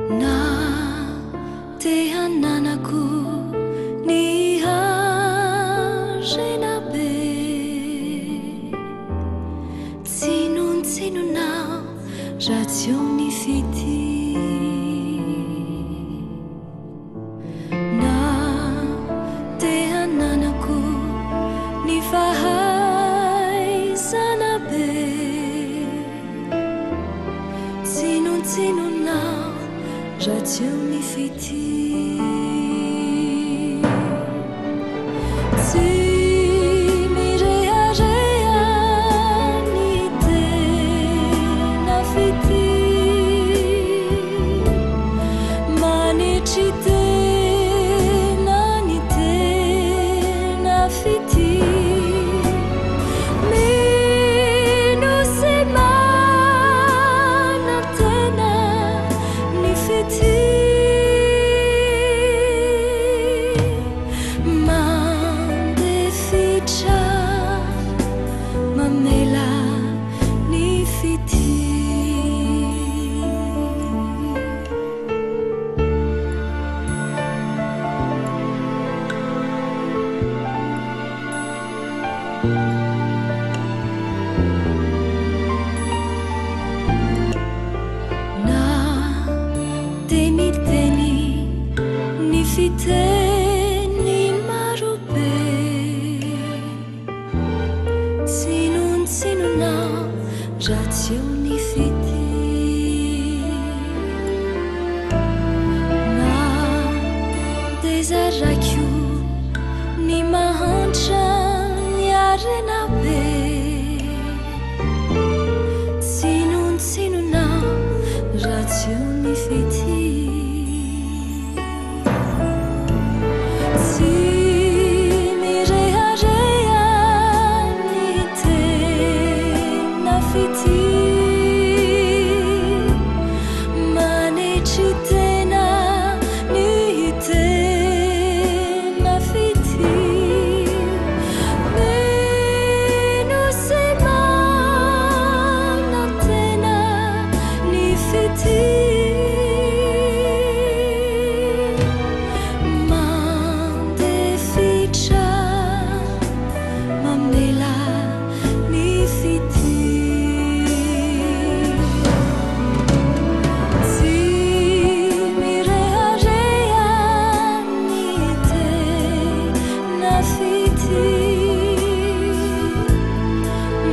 Na te hananako ny harena be, Tsinontsinona raha tsy eo ny fitia. Na te hananako ny fahaizana be, Tsinontsinona raha tsy eo ny fitia. Tsy mirehareha ny tena fitia, manetry tena ny tena fitia. Mino sy manantena ny fitia. Mandefitra, mamela ny fitia. Na dia miteny ny fiteny marobe, tsinontsinona raha tsy eo ny fitia. Na dia zaraiko ny mahantra ny harena be, tsinontsinona raha tsy eo ny fitia. Tsy mirehareha ny tena fitia, manetry tena ny tena fitia. Mino sy manantena ny fitia. Mandefitra, mamela ny fitia. Tsy mirehareha ny tena fitia.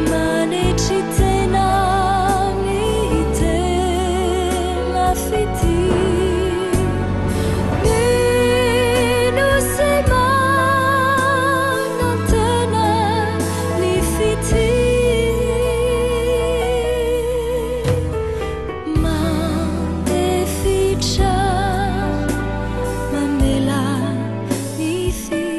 Manetry tena ny tena fitia. Mino sy manantena ny fitia. Mandefitra, mamela ny fitia.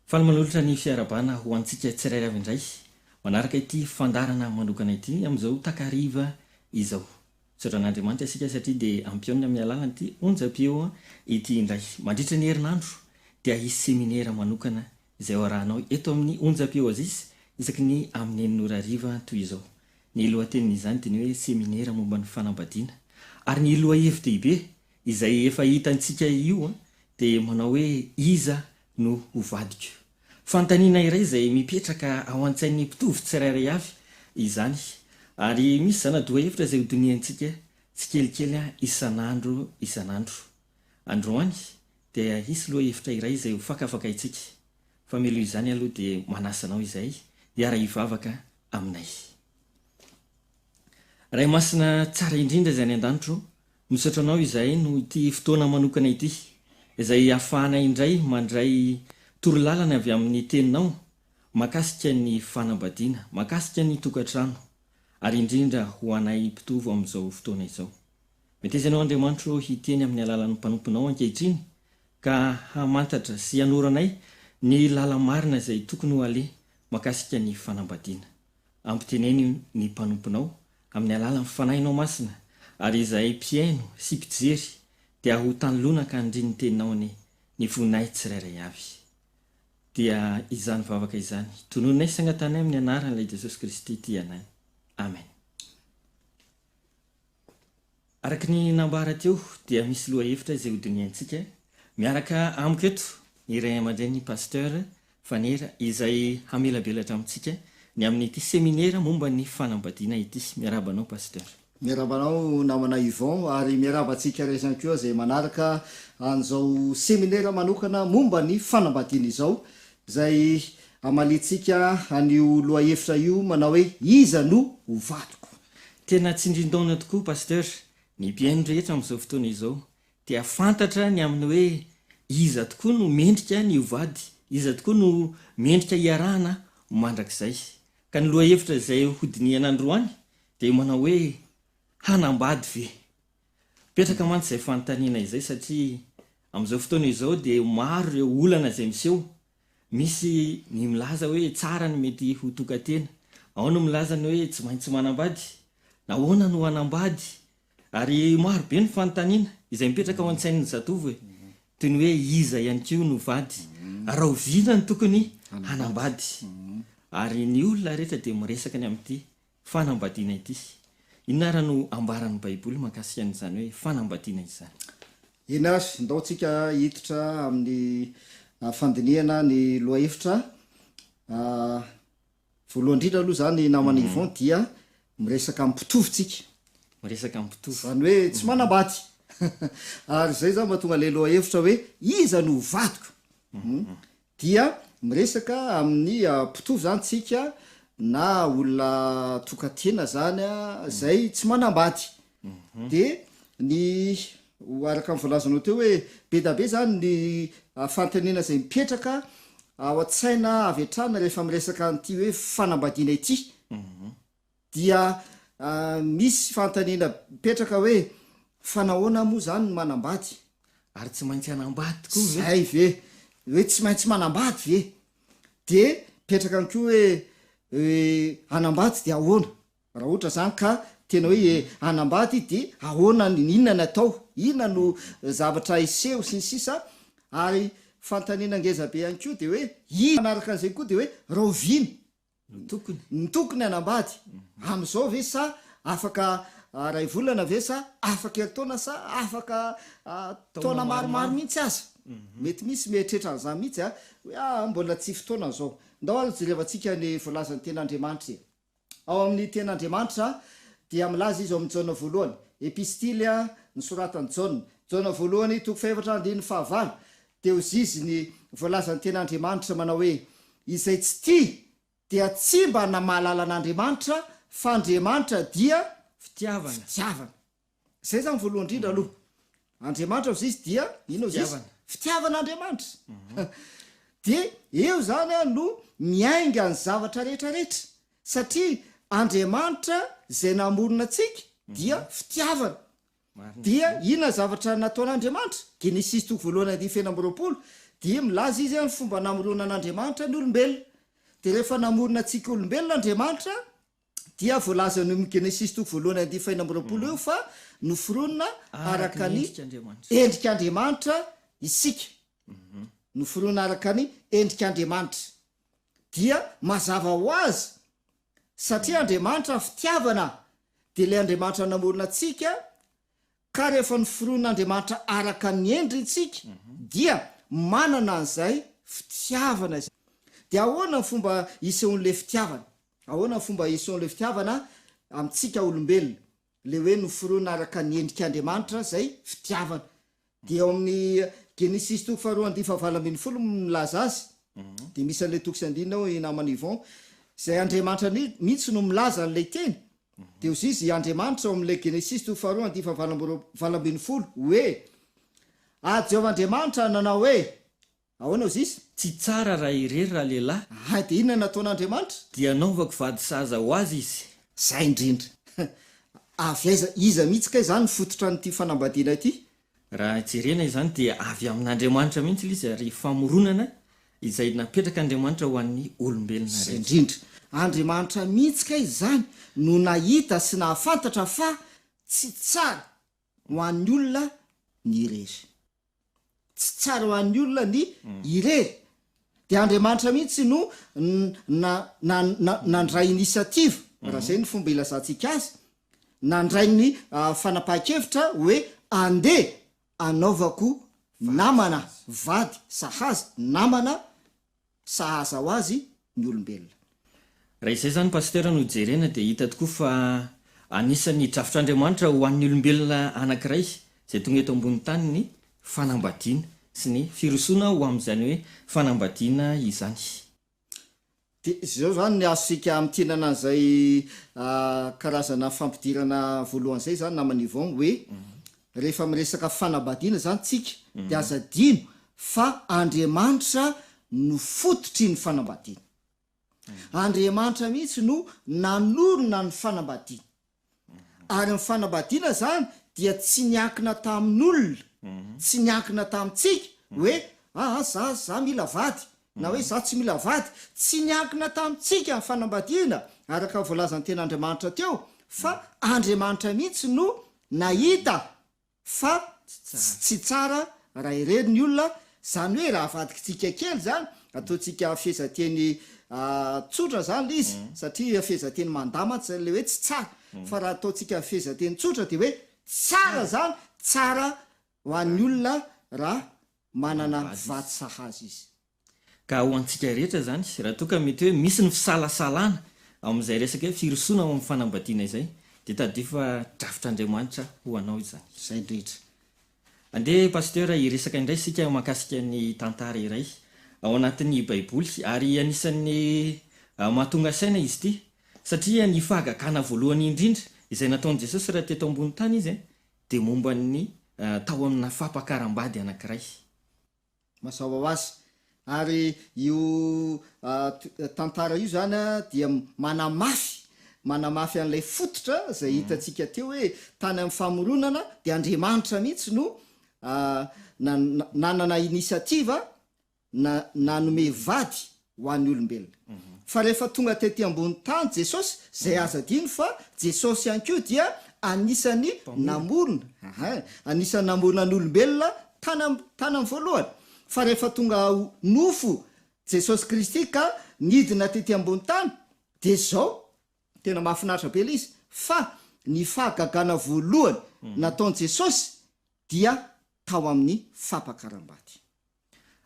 Faly manolotra ny fiarahabana ho antsika tsirairay avy indray manaraka ity fandaharana manokana ity amin'izao takariva izao. Misaotra an'Andriamanitra isika satria dia ampihaoniny amin'ny alalan'ity onjam-peo ity indray. Mandritra ny herinandro dia hisy seminera manokana izay ho arahanao eto amin'ny onjam-peo Aziz isaky ny amin'ny enina ora hariva toy izao. Ny lohatenin'izany dia ny hoe seminera momba ny fanambadiana. Ary ny lohahevi-dehibe izay efa hitantsika io. dia manao hoe iza no ho vadiko? Fanontaniana iray izay mipetraka ao an-tsain'ny mpitovo tsirairay avy izany ary misy zana-dohahevitra izay hodinihantsika tsikelikely isan'andro isan'andro. Androany dia hisy lohahevitra iray izay ho fakafakaintsika fa mialoha izany aloha dia manasa anao izahay hiara-hivavaka aminay. Ray Masina tsara indrindra izay any an-danitra ô, misaotra Anao izahay noho ity fotoana manokana ity, izay ahafahanay indray mandray torolalana avy amin'ny Teninao mahakasika ny fanambadiana, mahakasika ny tokantrano, ary indrindra ho anay mpitovo amin'izao fotoana izao. Meteza Ianao Andriamanitro ô hiteny amin'ny alalan'ny mpanomponao ankehitriny ka hamantatra sy hanoro anay ny lala-marina izay tokony ho aleha mahakasika ny fanambadiana. Ampiteneno ny mpanomponao amin'ny alalan'ny Fanahinao Masina, ary izahay mpihaino sy mpijery dia ho tanoloana ka handrin'ny Teninao anie ny voninahitsy tsirairay avy. Dia izany vavaka izany, tononinay sy angatahanay amin'ny anaran'ilay Jesosy Kristy tia anay. Amen. Araka ny nambara teo dia misy lohahevitra izay hodinihantsika miaraka amiko eto ny ray aman-dreny Pasteur Fanera izay hamelabelatra amintsika ny amin'ity seminera momba ny fanambadiana ity. Miarahaba anao Pasteur. Miarahaba anao namana Yvon ary miarahaba antsika rehetra ihany koa izay manaraka an'izao seminera manokana momba ny fanambadiana izao izay hamaliantsika an'io lohahevitra io manao hoe iza no ho vadiko? Tena tsindrin-daona tokoa Pasteur, ny mpihaino rehetra amin'izao fotoana izao dia fantatra ny amin'ny hoe iza tokoa no mendrika ny ho vady, iza tokoa no mendrika hiarahana mandrakizay. Ka ny lohahevitra izay hodinihana androany dia manao hoe hanambady ve? Mipetraka mantsy izay fanontaniana izay satria amin'izao fotoana izao dia maro ireo olana izay miseho Misy ny milaza hoe tsara ny mety ho tokan-tena. Ao ny milaza ny hoe tsy maintsy manambady. Nahoana no hanambady? Ary maro be ny fanontaniana izay mipetraka ao an-tsain'ny zatovo e! Toy ny hoe iza ihany koa no vady? Rahoviana no tokony hanambady? Ary ny olona rehetra dia miresaka ny amin'ity fanambadiana ity. Inona ary no ambaran'ny Baiboly mahakasika an'izany hoe fanambadiana izany? Eny ary, ndao tsika hiditra amin'ny fandinihana ny lohahevitra. Voalohany indrindra aloha izany namana Yvon dia miresaka amin'ny mpitovo tsika. Miresaka amin'ny mpitovo. Izany hoe tsy manambady. Ary izay izany mahatonga ilay lohahevitra hoe iza no ho vadiko? Dia miresaka amin'ny mpitovo zany tsika na olona tokan-tena zany zay tsy manambady. De ny araka ny voalazanao teo hoe be da be zany ny fanontaniana zay mipetraka ao an-tsaina avy hatrany rehefa miresaka an'ity hoe fanambadiana ity. Dia misy fanontaniana mipetraka hoe, fa nahoana moa izany no manambady? Ary tsy maintsy hanambady tokoa ve? Izay ve? Hoe tsy maintsy manambady ve? Dia mipetraka ihany koa hoe, hanambady dia ahoana? Raha ohatra izany ka tena hoe hanambady dia ahoana, inona ny atao? Inona no zavatra hiseho sy ny sisa? Ary fanontaniana ngeza be ihany koa dia hoe, manaraka an'izay koa dia hoe rahoviana? No tokony. Ny tokony hanambady amin'izao ve sa afaka ray volana ve sa afaka herintaona sa afaka taona maromaro mihitsy aza? Mety misy mieritreritra an'izany mihitsy a, hoe aa mbola tsy fotoana izao. Ndao aloha jerevantsika ny voalazan'ny tenin'Andriamanitra e. Ao amin'ny tenin'Andriamanitra dia milaza izy ao amin'ny Jaona voalohany, epistily nosoratan'i Jaona, Jaona voalohany toko fahefatra andininy fahavalo, dia hozizy ny voalazan'ny tenin'Andriamanitra manao hoe, Izay tsy tia dia tsy mba na mahalala an'Andriamanitra fa Andriamanitra dia Fitiavana. fitiavana. Izay izany voalohany indrindra aloha. Andriamanitra hozy izy dia inona hozy izy? Fitiavana. Fitiavana Andriamanitra. Dia eo izany an no miainga ny zavatra rehetra rehetra satria Andriamanitra izay namorona antsika dia fitiavana. Dia inona ny zavatra nataon'Andriamanitra? Genesisy toko voalohany andininy faha-26 dia milaza izy ny fomba namoronan'Andriamanitra ny olombelona. Dia rehefa namorona antsika olombelona Andriamanitra dia voalazany eo amin'ny Genesisy toko voalohany andininy faha-26 eo fa noforonina araka ny endrik'Andriamanitra isika. Noforonina araka ny endrik'Andriamanitra. Dia mazava ho azy satria Andriamanitra fitiavana dia ilay Andriamanitra namorona antsika. Ka rehefa noforonin'Andriamanitra araka ny endriny isika dia manana an'izay fitiavana izay. Dia ahoana ny fomba isehoan'ilay fitiavana? Ahoana ny fomba isehoan'ilay fitiavana amintsika olombelona? Ilay hoe noforonina araka ny endrik'Andriamanitra izay fitiavana. Dia ao amin'ny Genesisy toko faharoa andininy fahavalo ambinifolo milaza azy. Dia misy an'ilay toko sy andininy ao i namana Yvon. Izay Andriamanitra mihitsy no milaza an'ilay teny. Dia hozy izy, Andriamanitra ao amin'ilay Genesisy toko faharoa andininy fahavalo amby 18 hoe, Ary Jehovah Andriamanitra nanao hoe, Ahoana hozy izy? Tsy tsara raha irery ralehilahy. Hay, dia inona no nataon'Andriamanitra? Dia hanaovako vady sahaza ho azy izy. Izay indrindra. Avy aiza, iza mihitsy kay izany ny fototra an'ity fanambadiana ity? Raha jerena izany dia avy amin'Andriamanitra mihitsy ilay izy ary famoronana izay napetrak'Andriamanitra ho an'ny olombelona Izay rehetra. indrindra. Andriamanitra mihitsy kay izany no nahita sy nahafantatra fa tsy tsara ho an'ny olona ny irery. Tsy tsara ho an'ny olona ny irery. Dia Andriamanitra mihitsy no na na na nandray initiative, raha izay no fomba ilazantsika azy, nandray ny fanapahan-kevitra hoe andeha anaovako namana, vady sahaza, namana sahaza ho azy ny olombelona. Raha izay izany Pasteur no jerena dia hita tokoa fa anisan'ny drafitr'Andriamanitra ho an'ny olombelona anankiray izay tonga eto ambony tany ny fanambadiana sy ny firosoana ho amin'izany hoe fanambadiana izany. Dia izao izany ny azontsika amintinana an'izay karazana fampidirana voalohany izay izany namana Yvon hoe rehefa miresaka fanambadiana izany tsika dia aza adino fa Andriamanitra no fototry ny fanambadiana. Andriamanitra mihitsy no nanorina ny fanambadiana. Ary ny fanambadiana izany dia tsy niankina tamin'olona, tsy niankina tamintsika hoe aa za za mila vady na hoe za tsy mila vady. Tsy niankina tamintsika ny fanambadiana araka ny voalazan'ny tenin'Andriamanitra teo fa Andriamanitra mihitsy no nahita Fa tsy tsara raha irery ny olona, zany hoe raha avadikitsika kely zany, ataontsika fehezanteny tsotra zany le izy, satria fehezanteny mandà mantsy zay le hoe tsy tsara, fa raha ataontsika fehezanteny tsotra de hoe tsara zany, tsara ho an'ny olona raha manana vady sahaza izy. Ka ho antsika rehetra izany, raha toa ka mety hoe misy ny fisalasalana amin'izay resaka hoe firosoana ao amin'ny fanambadiana izay, dia tadidio fa drafitr'Andriamanitra ho anao izany. Izay indrindra. Andeha Pasteur hiresaka indray isika mahakasika ny tantara iray ao anatin'ny Baiboly, ary anisan'ny mahatonga saina izy ity, satria ny fahagagana voalohany indrindra izay nataon'i Jesosy raha teto ambony tany Izy dia momba ny tao amina fampakaram-bady anankiray. Mazava ho azy. Ary io tantara io izany dia manamafy, manamafy an'ilay fototra izay hitantsika teo hoe tany amin'ny famoronana dia Andriamanitra mihitsy no nanana initiative nanome vady ho an'ny olombelona. Fa rehefa tonga tety ambony tany Jesosy, izay aza adino fa Jesosy ihany koa dia anisan'ny namorona, ahay, anisan'ny namorona ny olombelona tany am, tany amin'ny voalohany. Fa rehefa tonga ho nofo Jesosy Kristy ka nidina tety ambony tany, dia izao, tena mahafinaritra be ilay izy, fa ny fahagagana voalohany nataon'i Jesosy dia tao amin'ny fampakaram-bady.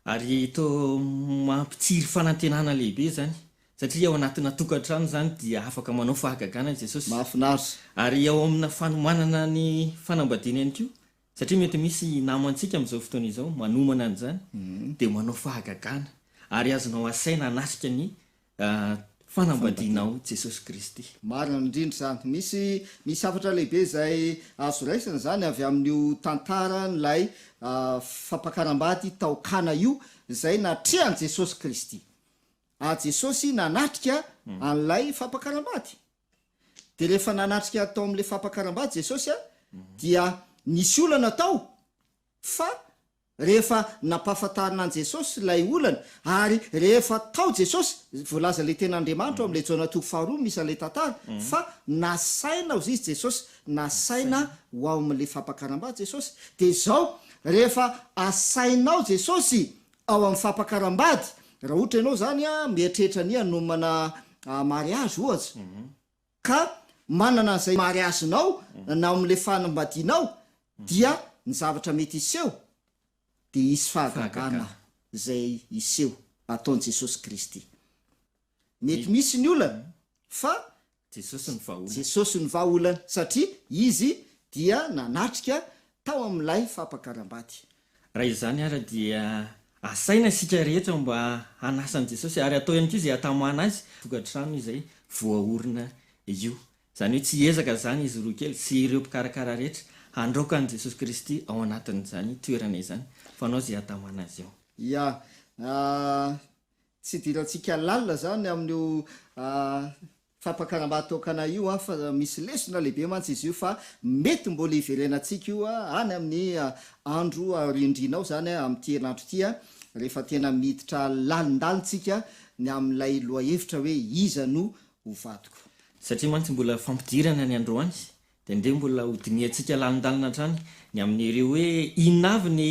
Ary toa mampitsiry fanantenana lehibe izany, satria ao anatina tokantrano izany dia afaka manao fahagagana i Jesosy. Mahafinaritra. Ary ao amina fanomanana ny fanambadiana ihany koa, satria mety misy namantsika amin'izao fotoana izao manomana an'izany, dia manao fahagagana, ary azonao asaina hanatrika ny fanambadianao Jesosy Kristy. Marina indrindra izany. Misy misy hafatra lehibe izay azo raisina izany avy amin'io tantaran'ilay fampakaram-bady tao Kana io izay natrehan'i Jesosy Kristy. Ary Jesosy nanatrika an'ilay fampakaram-bady. Dia rehefa nanatrika tao amin'ilay fampakaram-bady Jesosy dia nisy olana tao fa Rehefa nampahafantarina an'i Jesosy ilay olana, ary rehefa tao Jesosy, voalaza ilay tenin'Andriamanitra ao amin'ilay Jaona toko faharoa misy an'ilay tantara, fa nasaina hozy izy Jesosy, nasaina ho ao amin'ilay fampakaram-bady Jesosy. Dia izao, rehefa asainao Jesosy ao amin'ny fampakaram-bady, raha ohatra ianao izany mieritreritra ny hanomana mariage ohatra, ka manana an'izay mariage-nao na ao amin'ilay fanambadianao. Dia ny zavatra mety hiseho dia hisy fahagagana izay hiseho ataon'i Jesosy Kristy. Mety misy ny olana fa Jesosy no vahaolana. Jesosy no vahaolana satria Izy dia nanatrika tao amin'ilay fampakaram-bady. Raha izany ara dia asaina isika rehetra mba hanasa an'i Jesosy ary atao ihany koa izay hahatamana Azy tokantrano izay voaorina io. Izany hoe tsy hiezaka izany izy roa kely sy ireo mpikarakara rehetra handraoka an'i Jesosy Kristy ao anatin'izany toerana izany fa anao izay hahatamana Azy ao. Ya, Tsy idirantsika lalina izany amin'io fampakaram-bady tokana io an, fa misy lesona lehibe mantsy izy io fa mety mbola hiverenantsika io any amin'ny andro aoriandriana ao izany amin'ity herinandro ity rehefa tena miditra lalindalin-tsika ny amin'ilay lohahevitra hoe iza no ho vadiko. Satria mantsy mbola fampidirana ny androany Dia ndeha mbola ho dinihantsika lalindalina hatrany ny amin'ireo hoe inona avy ny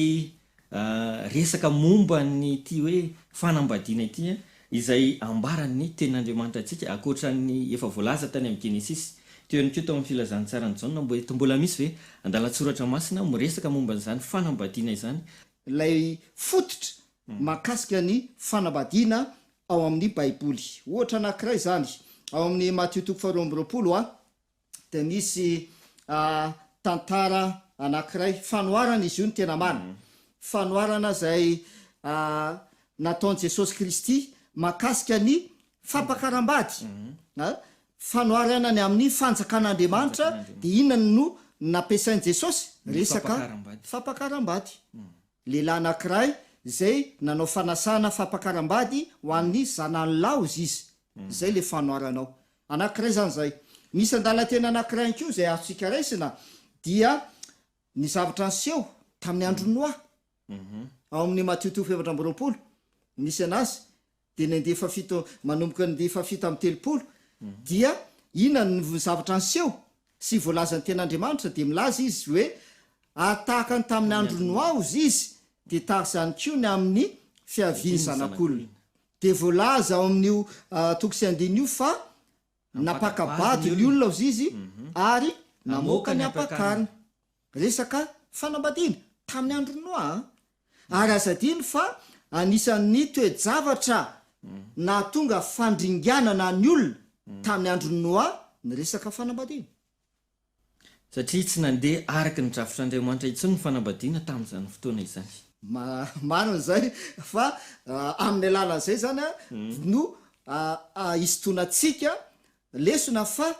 resaka momba an'ity hoe fanambadiana ity izay ambaran'ny Tenin'Andriamanitra antsika ankoatra ny efa voalaza tany amin'ny Genesisy, teo ihany koa tao amin'ny Filazantsaran'i Jaona, mety mbola misy ve andalan-tsoratra masina miresaka momba an'izany fanambadiana izany? Ilay fototra mahakasika ny fanambadiana ao amin'ny Baiboly. Ohatra anankiray izany, ao amin'ny Matio toko faharoa amby roapolo a, dia misy tantara anankiray, fanoharana izy io no tena marina, fanoharana izay nataon'i Jesosy Kristy mahakasika ny fampakaram-bady, fanoharana ny amin'ny fanjakan'Andriamanitra, dia inona no nampiasain'i Jesosy? Resaka fampakaram-bady. Lehilahy anankiray izay nanao fanasana fampakaram-bady ho an'ny zanany lahy hozy izy, izay ilay fanoharana ao. Anankiray izany izay. Misy andalan-teny anankiray ihany koa izay azontsika raisina dia ny zavatra niseho tamin'ny andron'i Noa. Ao amin'ny Matio toko 24, misy anazy, dia ny andiany fahafito, manomboka ny andiany fahafito amby telopolo, dia inona ny zavatra niseho sy voalazan'ny Tenin'Andriamanitra dia milaza izy hoe ary tahaka ny tamin'ny andron'i Noa hozy izy dia tahaka izany koa ny amin'ny fiavian'ny Zanak'olona. Dia voalaza ao amin'io toko sy andininy io fa nampaka-bady ny olona hozy izy ary namoaka ny ampakarina. Resaka fanambadiana, tamin'ny andron'i Noa an! Ary aza adino fa anisan'ny toe-javatra nahatonga fandringanana ny olona tamin'ny andron'i Noa ny resaka fanambadiana. Satria tsy nandeha araka ny drafitr'Andriamanitra intsony ny fanambadiana tamin'izany fotoana izany. Marina izay fa amin'ny alalan'izay izany no hisintonantsika lesona fa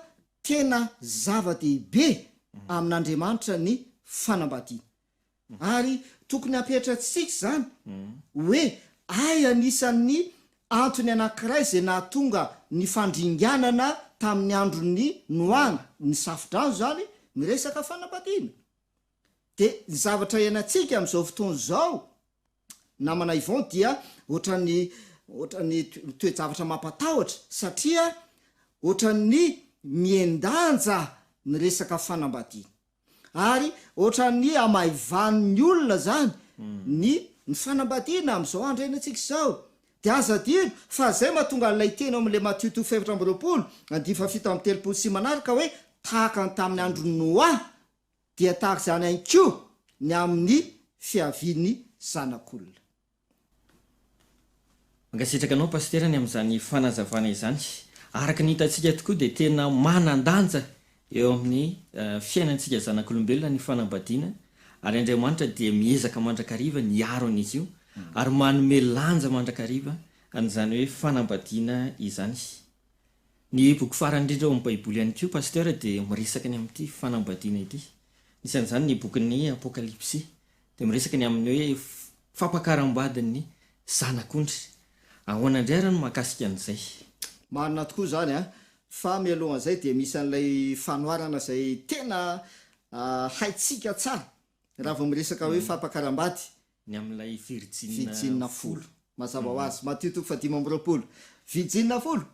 tena zava-dehibe amin'Andriamanitra ny fanambadiana. Ary tokony hampiatratsika izany hoe hay anisan'ny antony anankiray izay nahatonga ny fandringanana tamin'ny andron'i Noana, ny safo-drano izany, ny resaka fanambadiana. Dia ny zavatra iainantsika amin'izao fotoana izao, namana Yvon, dia ohatran'ny ohatran'ny toe-javatra mampatahotra satria ohatran'ny mihen-danja ny resaka fanambadiana. Ary ohatran'ny hamaivanin'ny olona zany ny ny fanambadiana amin'izao andro iainantsika izao. Dia aza adino fa zay mahatonga an'ilay teny ao amin'ilay Matio toko faha-24 andininy faha-37 sy manaraka hoe tahaka ny tamin'ny andron'i Noa dia tahaka izany ihany koa ny amin'ny fiavian'ny Zanak'olona. Mankasitraka anao Pasitera ny amin'izany fanazavana izany. Araka ny hitantsika tokoa dia tena manan-danja eo amin'ny fiainantsika zanak'olombelona ny fanambadiana ary Andriamanitra dia miezaka mandrakariva ny hiaro an'izy io ary manome lanja mandrakariva an'izany hoe fanambadiana izany. Ny boky farany indrindra ao amin'ny Baiboly ihany koa Pasteur dia miresaka ny amin'ity fanambadiana ity. Anisan'izany ny bokin'ny Apokalypsy. Dia miresaka ny amin'ny hoe fampakaram-badin'ny zanak'ondry. Ahoana indray ary ny mahakasika an'izay? Marina tokoa izany an! Fa mialohan'izay dia misy an'ilay fanoharana izay tena haintsika tsara raha vao miresaka hoe fampakaram-bady. Ny amin'ilay virijina folo. Mazava ho azy. Matio toko fahadimy amby roapolo. Virijina folo!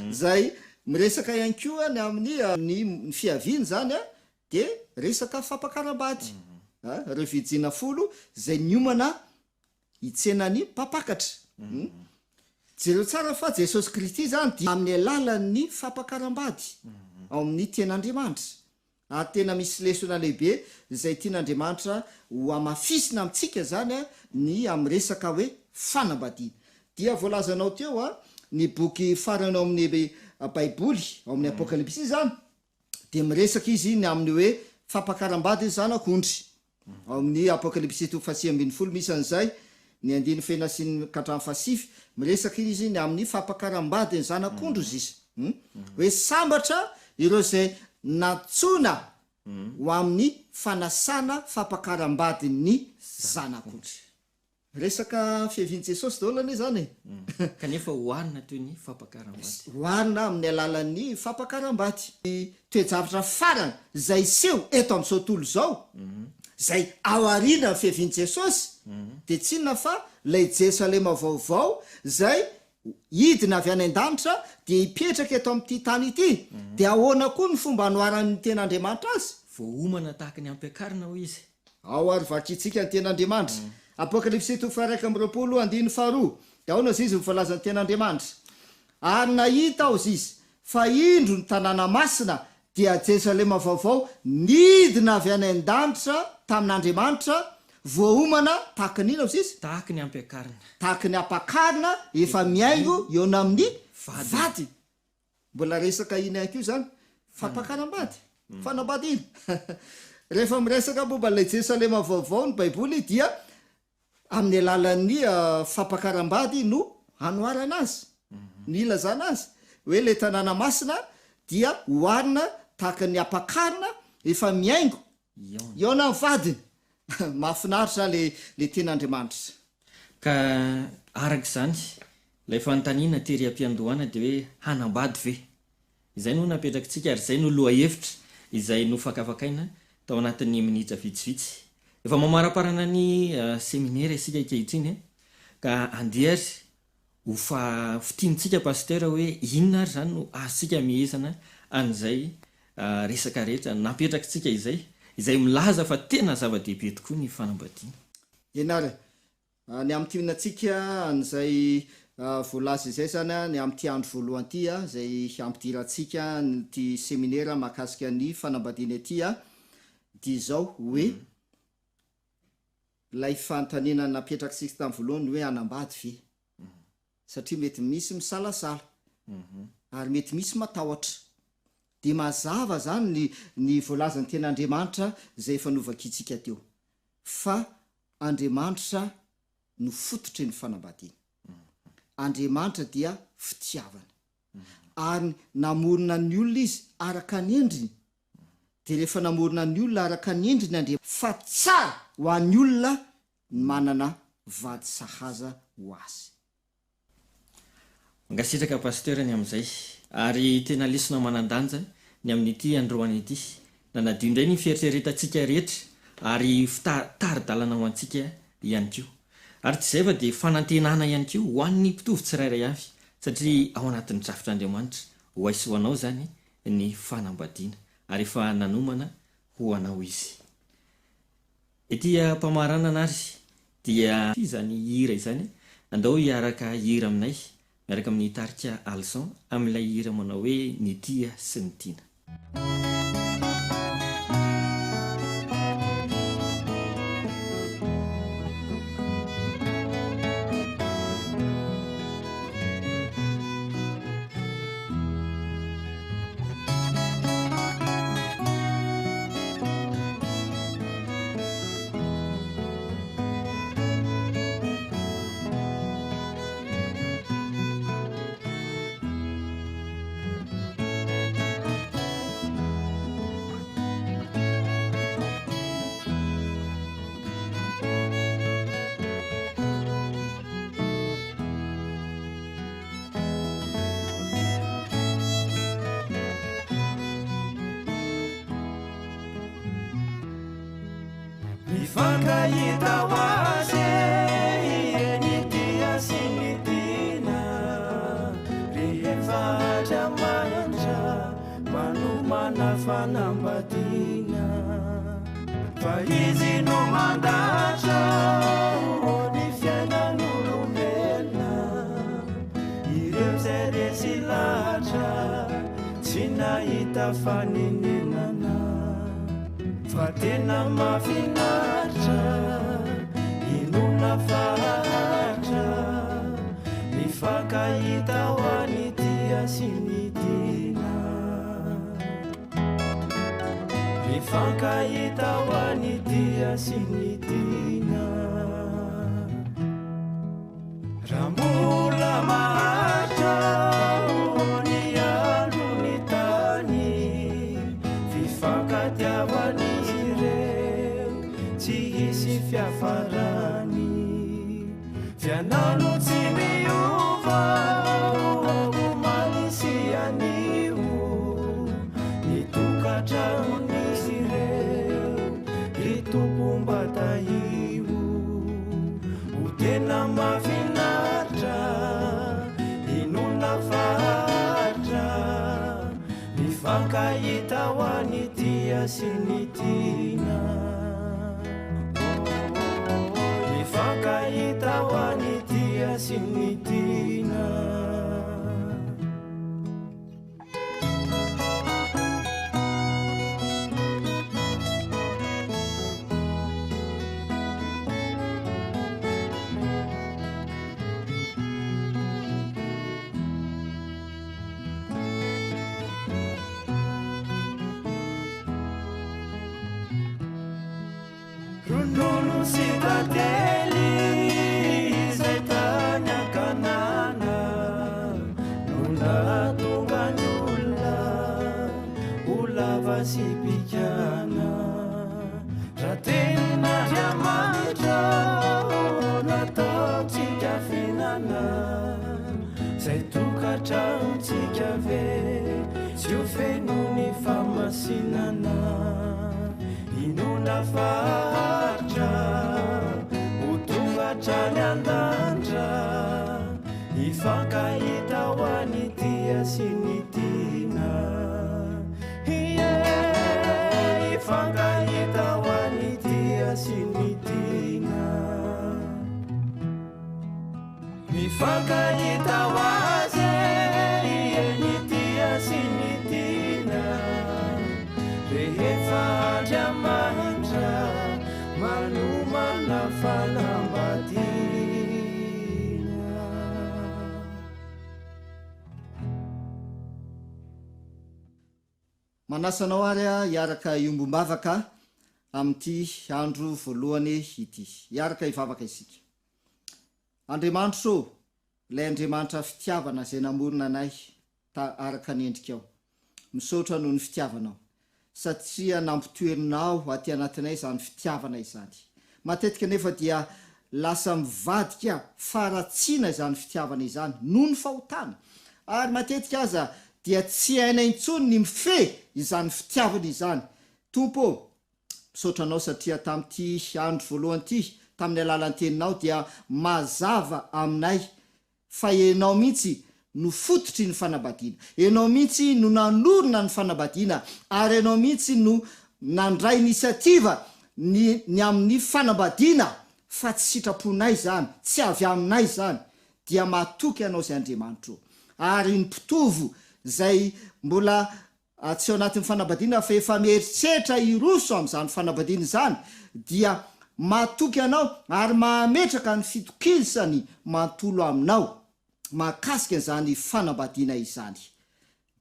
Izay miresaka ihany koa ny amin'ny ny fiaviany izany an, Dia resaka fampakaram-bady a, ireo virijina folo izay niomana hitsena ny mpampakatra. Jereo tsara fa Jesosy Kristy izany dia amin'ny alalan'ny fampakaram-bady ao amin'ny Tenin'Andriamanitra. Ary tena misy lesona lehibe izay tian'Andriamanitra ho hamafisina amintsika izany ny amin'ny resaka hoe fanambadiana. Dia voalazanao teo ny boky farany ao amin'ny Baiboly, ao amin'ny Apokalypsy izany, dia miresaka izy ny amin'ny hoe fampakaram-bady ny zanak'ondry. Ao amin'ny Apokalypsy toko fahasivy ambinifolo misy an'izay, ny andininy fahena sy ny ka hatramin'ny fahasivy, miresaka izy ny amin'ny fampakaram-bady ny zanak'ondry hozy izy. Hoe sambatra ireo izay nantsoina ho amin'ny fanasana fampakaram-badin'ny zanak'ondry. Resaka fiavian'i Jesosy daholo anie izany e! Kanefa oharina toy ny fampakaram-bady. Oharina amin'ny alalan'ny fampakaram-bady. Ny toe-javatra farany izay hiseho eto amin'izao tontolo izao, izay aorianan'ny fiavian'i Jesosy, dia tsy inona fa ilay Jerosalema vaovao izay hidina avy any an-danitra dia hipetraka eto amin'ity tany ity. Dia ahoana koa ny fomba anoharan'ny Tenin'Andriamanitra azy? Voaomana tahaka ny ampiakarina, hoy izy. Ao ary vakintsika ny Tenin'Andriamanitra. Apokalypsy toko faha-21 andininy faharoa. Dia ahoana hozy izy no voalazan'ny Tenin'Andriamanitra? Ary nahita aho hozy izy, fa indro ny tanàna masina, dia Jerosalema vaovao, nidina avy any an-danitra tamin'Andriamanitra, voaomana tahaka ny inona hozy izy? Tahaka ny ampiakarina. Tahaka ny ampakarina efa mihaingo eo amin'ny vadiny. Mbola resaka iny ihany koa izany, fampakaram-bady, fanambadiana. Rehefa miresaka momba an'ilay Jerosalema vaovao ny Baiboly dia amin'ny alalan'ny fampakaram-bady no anoharana azy, no ilazana azy. Hoe ilay tanàna masina dia oharina tahaka ny ampakarina efa mihaingo hihaona amin'ny vadiny. Mahafinaritra ilay tenin'Andriamanitra. Ka araka izany, ilay fanontaniana tery am-piandohana dia hoe hanambady ve? Izay no napetrakitsika ary izay no lohahevitra izay nofakafakaina tao anatin'ny minitra vitsivitsy. Efa mamaraparana ny seminera isika ankehitriny ka andeha ary ho fa fintinitsika Pasteur hoe inona ary izany no azontsika amehezana an'izay resaka rehetra napetrakitsika izay, izay milaza fa tena zava-dehibe tokoa ny fanambadiana. Eny ary, ny hamintinantsika an'izay voalaza izay izany, ny amin'ity andro voalohany ity, izay hampidirantsika an'ity seminera mahakasika ny fanambadiana ity, dia izao hoe, ilay fanontaniana napetrakitsika tamin'ny voalohany hoe hanambady ve? Satria mety misy misalasala, ary mety misy matahotra. Dia mazava izany ny ny voalazan'ny Tenin'Andriamanitra izay efa novakintsika teo. Fa Andriamanitra no fototry ny fanambadiana. Andriamanitra dia fitiavana. Ary namorona ny olona Izy araka ny endriny. Dia rehefa namorona ny olona araka ny endriny Andriamanitra. Fa tsara ho an'ny olona ny manana vady sahaza ho azy. Mankasitraka Pasteur ny amin'izay. Ary tena lesona manan-danja ny amin'ity androany ity. Nanadio indray ny fieritreretantsika rehetra ary fitari-dalana ho antsika ihany koa. Ary tsy izay fa dia fanantenana ihany koa ho an'ny mpitovo tsirairay avy satria ao anatin'ny drafitr'Andriamanitra ho ahy sy ho anao izany ny fanambadiana ary efa nanomana ho anao Izy. Ety am-pamaranana ary dia izany hira izany, andao hiaraka hihira aminay miaraka amin'ny tarika Alson amin'ilay hira manao hoe Ny tia sy ny tiana. Mifankahita ho azy e, ny tia sy ny tiana Rehefa Andriamanitra manomana fanambadiana Fa Izy no mandahatra ny fiainan'olombelona Ireo izay resy lahatra tsy nahita fanenenana. Fa tena mahafinaritra, inoana fa haharitra, mifankahita ho an'ny tia sy ny tiana. Mifankahita ho an'ny tia sy ny tiana. Raha mbola maharitra ny andro ny tany, fifankatiavan'izy ireo tsy hisy fiafarany. Fiainano tsy miova omaly sy anio, ny tokantranon'izy ireo ry Tompo mba tahio. Ho tena mahafinaritra, inoana fa haharitra, mifankahita ho an'ny tia sy ny tiana. Mifankahita ho an'ny tia sy ny tiana. Ronono sy tantely izay tany an-kanana no nahatonga ny olona ho lava sy bikàna. Raha tenin'Andriamanitra no ataontsika fihinana, izay tokantranontsika ve tsy ho feno ny fahamasinana? Inoana fa haharitra ho tonga hatrany an-danitra, hifankahita ho an'ny tia sy ny tiana. Ie, hifankahita ho an'ny tia sy ny tiana. Mifankahita ho azy e, ny tia sy ny tiana Rehefa Andriamanitra manomana fanambadiana. Manasa anao ary aho hiaraka hiombom-bavaka amin'ity andro voalohany ity. Hiaraka hivavaka isika. Andriamanitro ô, ilay Andriamanitra fitiavana izay namorona anay ta araka ny endrikao. Misaotra noho ny fitiavanao, satria nampitoerinao aty anatinay izany fitiavana izany. Matetika anefa dia lasa mivadika faharatsiana izany fitiavana izany noho ny fahotana, ary matetika aza dia tsy hainay intsony ny mifehy izany fitiavana izany. Tompo ô, Misaotra Anao satria tamin'ity andro voalohany ity, tamin'ny alalan'ny Teninao dia mazava aminay fa Ianao mihitsy no fototry ny fanambadiana. Ianao mihitsy no nanorina ny fanambadiana ary Ianao mihitsy no nandray initiative ny ny amin'ny fanambadiana fa tsy sitraponay izany, tsy avy aminay izany. Dia matoky Anao izay Andriamanitro. Ary ny mpitovo izay mbola tsy ao anatin'ny fanambadiana fa efa mieritreritra hiroso amin'izany fanambadiana izany dia matoky anao ary mahametraka ny fitokisany manontolo aminao mahakasika izany fanambadiana izany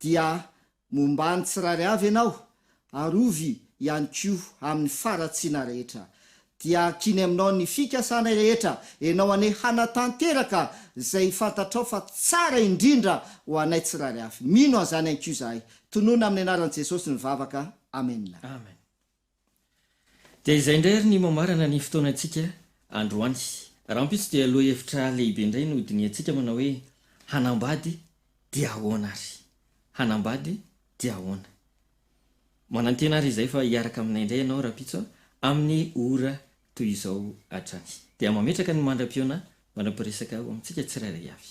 dia momba ny tsirairay avy ianao arovy ihany koa amin'ny faharatsiana rehetra Dia ankiny aminao ny fikasanay rehetra, Ianao anie hanatanteraka izay fantatrao fa tsara indrindra ho anay tsirairay avy. Mino an'izany ihany koa izahay. Tononina amin'ny anaran'i Jesosy ny vavaka. Amena. Amen. Dia izay indray ary ny mamarana ny fotoanantsika androany. Rahampitso dia lohahevitra lehibe indray no hodinihantsika manao hoe hanambady dia ahoana ary? Hanambady dia ahoana? Manantena ary izay fa hiaraka aminay indray ianao rahampitso amin'ny ora toy izao hatrany. Dia mametraka ny mandra-pihaona, mandra-piresaka ho amintsika tsirairay avy.